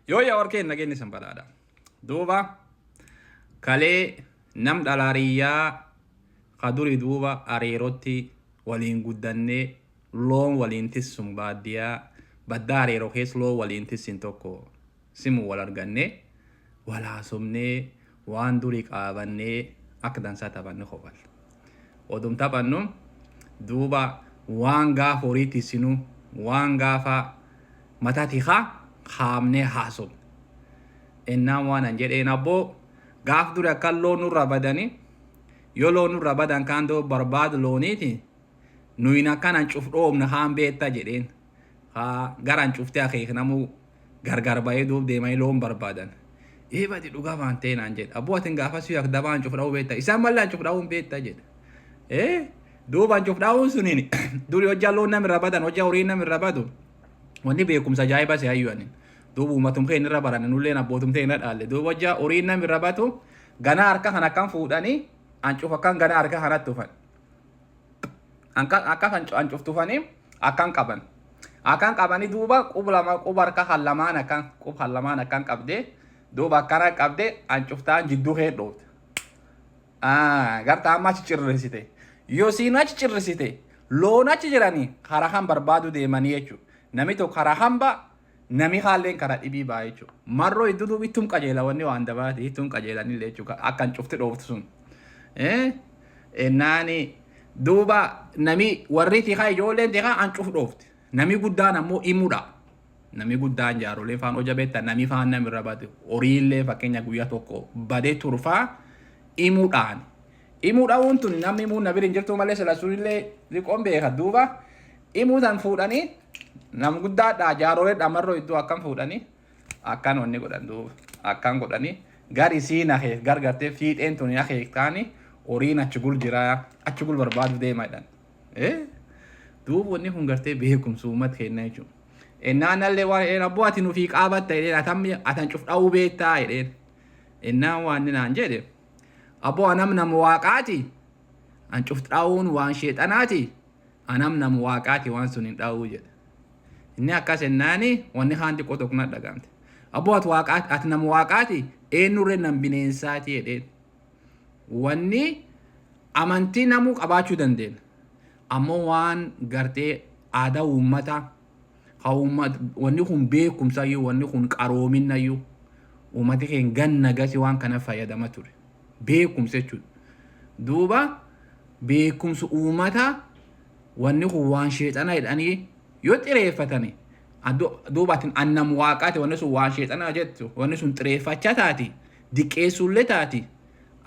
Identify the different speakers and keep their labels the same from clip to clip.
Speaker 1: Yoo yaa warqeen nageenyi san badhaadha. Duuba kalee nam dhalaariyyaa ka duri duuba areerotti waliin guddannee loon waliin tissun baadiyyaa baddaa areeroo keessa loon waliin tissin tokko simu wal argannee wal haasofnee waan durii qaabannee akka dansaa taphanne kofal. Odum taphannu duuba waan gaafa horii tissinu, waan gaafa mataa tikaa kaamnee haasofne. Innaan waan an jedheen, abboo, gaaf duri akkan loon nurra badani, yoo loon nurra badan kaan doo barbaadu looniiti nuyin akkanan cuf dhoomna kaan beetta jedheen. Haa garan cuftee akeeknamuu gargar bahee duub deemanii loon barbaadan. Ee, badi dhugaa waan ta'e naan jedhe. Abboo, atin gaafas yoo dabaan cuf dha'uu beetta. Isaan mallaan cuf dha'uun beetta jedhe. Ee, duubaan cuf dha'uun suniin duri hojjaa loon namirra badan, hojjaa horiin namirra badu. Wanni beekumsa ajaa'iba si hayyuu anin. Duuba uummatum keenya irra baranne, nulleen abbootum ta'e irra dhaalle. Duuba hojjaa horiin namirra batu ganaa harka kan akkan fuudhanii ancuuf akkan ganaa harka kanatti tufan. Akka kan tufanii akkan qaban. Akkan qabanii duuba qub lama, quba harka kan lamaan akkan, qub kan lamaan akkan qabdee, duuba akkana qabdee ancuftaan jidduu kee dhoofte. Gartaa amma achi cirrisite. Yoo siin achi cirrisite, loon achi jiranii karaa kan barbaadu deemanii jechuudha. Namni tokko karaa kan ba'a, nami haalleen karaa dhibii ba'a jechuudha. Marroo iddoo duuba ittum qajeela, wanni waan dabaati ittum qajeelanillee jechuudha. Akkan cufti dhooftu sun. Naani duuba nami warri tikaa, ijoolleen tikaa ancuf dhoofti. Nami guddaan ammoo imudha. Nami guddaan jaaroleen faan hoja beekta, nami faan namirra bade, horiillee fakkeenya guyyaa tokko badee turfaa imuudhaan. Imuu dha'uun tun namni imuu na bira hin jirtu malee sila sunillee xiqqoon beeka. Duuba imuu tan fuudhanii nam guddaadhaa jaaroleedhaa marroo iddoo akkam fuudhanii akkan wanni godhan, duuba akkan godhanii gar isiin akeek gar gartee fiixeen tun akeektaani horiin achi gul jiraa, achi gul barbaadu deema jedhan. Duuba wanni kun gartee beekumsa uummata kenna jechuudha. Innaan allee waan jedheen, abboo, ati nufii qaabatta jedheen, atammi atan cuf dha'uu beektaa jedheen. Innaan waan inni naan jedhe, abboo, anam nama waaqaati, an cuf dha'uun waan sheexanaati, anam nama waaqaati, waan sun hin dha'uu jedhe. Inni akkas ennaani wanni kaan xiqqoo tokko na dhagaamte. Abboo, ati waaqaati, ati nama waaqaati, eenyurree nam bineensaati jedheen. Wanni amantii namuu qabaachuu dandeenya. Ammoo waan gartee aadaa uummataa ka wanni kun beekumsayyuu, wanni kun qaroominayyuu, uummati keenya ganna gasi waan kana fayyadama ture. Beekumsa jechuudha. Duuba beekumsa uummataa wanni kun waan sheexana jedhanii yoo xireeffatani, duuba atin annam waaqaati, wanni sun waan sheexanaa jettu, wanni sun xireeffachaa taati, diqqeessuullee taati.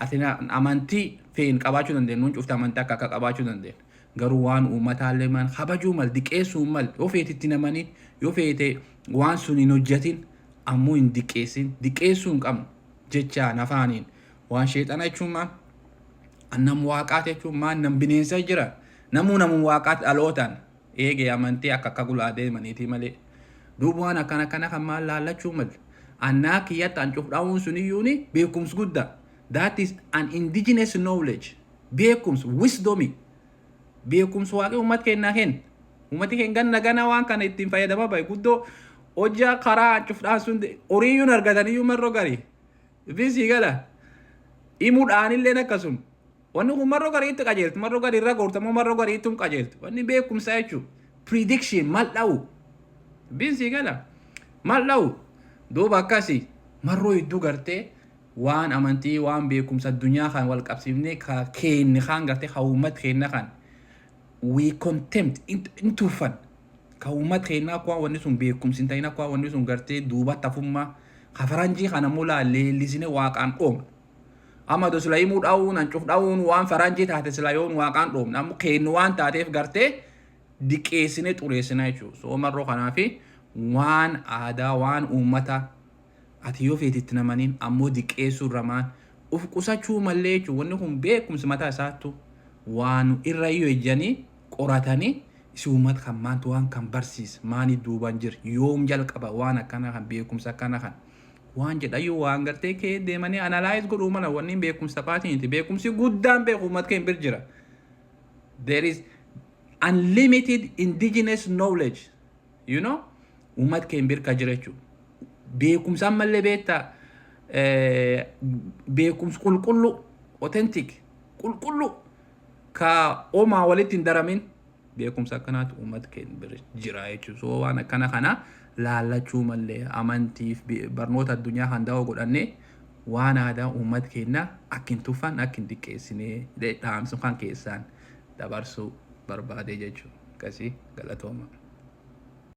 Speaker 1: Ati amantii feen qabaachuu dandeenya, nuun cufte amantii akka akka qabaachuu dandeenya. Garuu waan uummataallee maan kabajuu mal, diqqeessuu mal, yoo feete itti namanii, yoo feete waan sun hin hojjetin, ammoo hin diqqeessin, diqqeessuu hin qabnu jechaan afaaniin. Waan sheexana jechuun maal? Annam waaqaati jechuun maal? Nam bineensa jira. Namuu namum waaqaati dhalootaan. Eegee amantii akka akka gulaa deemaniiti malee. Duuba waan akkana akkana kan maal laallachuu mal. Annaa kiyyatti an cuf dha'uun suniyyuuni beekumsi guddaa. That is an indigenous knowledge. Beekumsa, wisdom. Beekumsa waaqii uummata keenyaa kenna. Uummati keenya ganna gana waan kana ittiin fayyadamaa bahe guddoo hojjaa karaa an cuf dha'an sun horiiyyuun argataniyyuu marroo garii. Dubbiin gala. Himuudhaanillee akkasuma. Wanni kun marroo gariitti qajeeltu, marroo garii irra goortu, ammoo marroo gariitti hin qajeeltu. Wanni beekumsaa jechuudha. Prediction mal dha'u. Dubbiin sii gala. Mal dha'u. Duuba akkasii marroo hedduu gartee waan amantii, waan beekumsa addunyaa kan wal qabsiifnee ka keenne kaan gartee ka uummata keenya kan we contempt in tuffan. Ka uummata keenyaa akka wanni sun beekumsi hin ta'in, akka wanni sun gartee duubatti hafummaa ka faranjii kana mulaa leellisine waaqaan dhoomna. Amma do sila himuu dha'uun hancuf dha'uun waan faranjii taate sila yoon waaqaan dhoomna, ammoo keennu waan taateef gartee diqqeessine xureessina jechuudha. So marroo kanaafi waan aadaa, waan uummata ati yoo feete itti namaniin, ammoo diqqeessuu irra maan uf qusachuu mallee jechuudha. Wanni kun beekumsi mataa isaattu waan irra iyyuu ejjanii qoratanii isi uummata kan maantu waan kan barsiisa, maani duuban jira, yoom jalqaba waan akkana kan, beekumsa akkana kan waan jedhayyuu, waan gartee kee deemanii analyze godhuu mala. Wanni beekumsa taphaatiiniti, beekumsi guddaan beeku uummata keenya bir jira. There is unlimited indigenous knowledge uummata keenya bir ka jira jechuudha. Beekumsa ammallee beektaa, beekumsa qulqullu, authentic, qulqullu, ka omaa walitti hin daramin, beekumsa akkanaatu uummata keenya bira jira jechuudha. So waan akkana kana laallachuu mallee, amantiif barnoota addunyaa kan da'oo godhannee, waan aadaa uummata keenya akka hin tuffan, akka hin xiqqeessine dhaamsu kan keessaan dabarsuu barbaade jechuudha. Akkasii, galatooma.